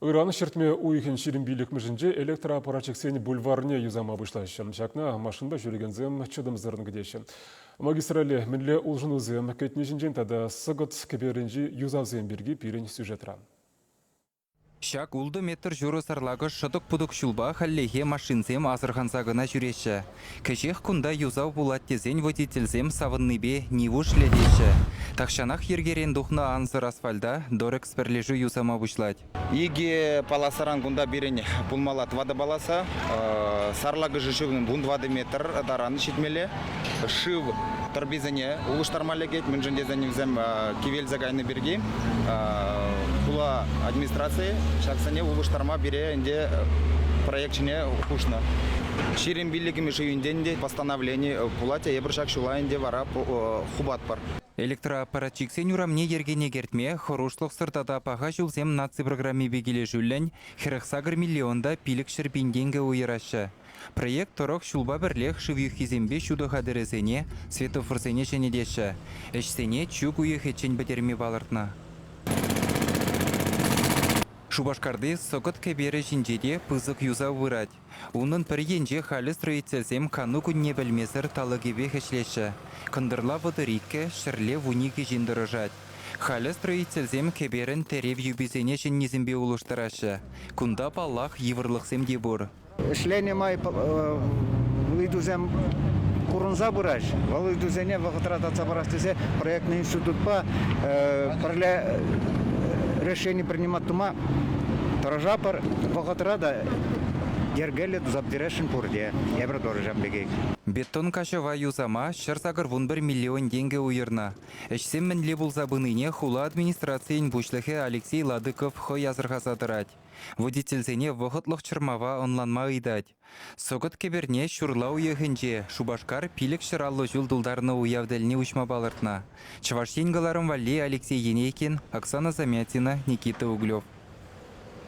Ыран ҫӗртме уйӑхӗн 25-мӗшӗнче электроаппаратчиксен бульварне юсама пуҫлаҫҫӗ. Ҫакна машинпа ҫӳрекенсем чӑтӑмсӑррӑн кӗтеҫҫӗ. Магистрале мӗнле улшӑнусем кӗтни ҫинчен тата Сӑкӑт кӗперӗнчи юсавсем пирки пирӗн сюжетра. Ҫак ултӑ метр ҫурӑ сарлакӑш шӑтӑк-путӑк ҫулпа хальлӗхе машинсем асӑрханса кӑна ҫӳреҫҫӗ. Кӗҫех кунта юсав пулать тесен водительсем савӑннипе нивушлӗ теҫҫӗ. Тахҫанах йӗркерен тухнӑ ансӑр асфальта Дорэкс пӗрлешӳ юсама пуҫлать. Икӗ полосаран кунта пирӗн пулмалла тӑватӑ полоса. Сарлакӑшӗ шывӑн 14 метр таран ҫитмелле. Шыв тӑрписене улӑштарма лекет, мӗншӗн тесен вӗсем кивелсе кайнӑ пирки хула администрацийӗ ҫаксене улӑштарма пире ӗнтӗ проекчӗне хушнӑ. 25-мӗш июньтен те постановлени пулать, эпир ҫак ҫула ӗнтӗ вара хупатпӑр. Электроаппаратчиксен урамне йӗркене кӗртме хӑрушлӑхсӑр тата паха ҫулсем наци программипе килӗшӳллӗн 48 миллион та 500 пин тенкӗ уйӑраҫҫӗ. Проект тӑрӑх ҫулпа пӗрлех шыв юххисемпе ҫутӑ хатӗрӗсене, светофорсене ҫӗнетеҫҫӗ. Ӗҫсене чӳк уйӑхӗччен пӗтерме палӑртнӑ. Шупашкарти Сӑкӑт кӗперӗ ҫинче те пысӑк юсав пырать. Унӑн пӗр енче халӗ строительсем кану кунне пӗлмесӗр талӑкӗпех ӗҫлеҫҫӗ. Кӑнтӑрла 32, ҫӗрле 12 ҫын тӑрӑшать. Халӗ строительсем кӗперӗн тӗрев юписене ҫӗннисемпе улӑштараҫҫӗ. Кунта, паллах, йывӑрлӑхсем те пур. Ӗҫленӗ май ыйтусем курӑнса пыраҫ. Вӑл ыйтусене вӑхӑтра татса парас тесе проектный институтпа пӗрле решени принимать тума тӑрӑшатпӑр. Вӑхӑтра та йӗркеллӗ туса пӗтересшӗн пурте. Эпир тоже ҫавӑн пекех. Бетон каҫӑва юсама 181 миллион тенкӗ уйӑрнӑ. Ӗҫсем мӗнле пулса пынине хула администрацийӗн пуҫлӑхӗ Алексей Ладыков хӑй асӑрхаса тӑрать. Водительсене вӑхӑтлӑх чӑрмава ӑнланма ыйтать. Сӑкӑт кӗперне ҫурла уйӑхӗнче Шупашкар 550 ҫул тултарнӑ уяв тӗлне уҫма палӑртнӑ. Чӑваш Ен кӑларӑм валли Алексей Енейкин, Оксана Замятина, Никита Углев.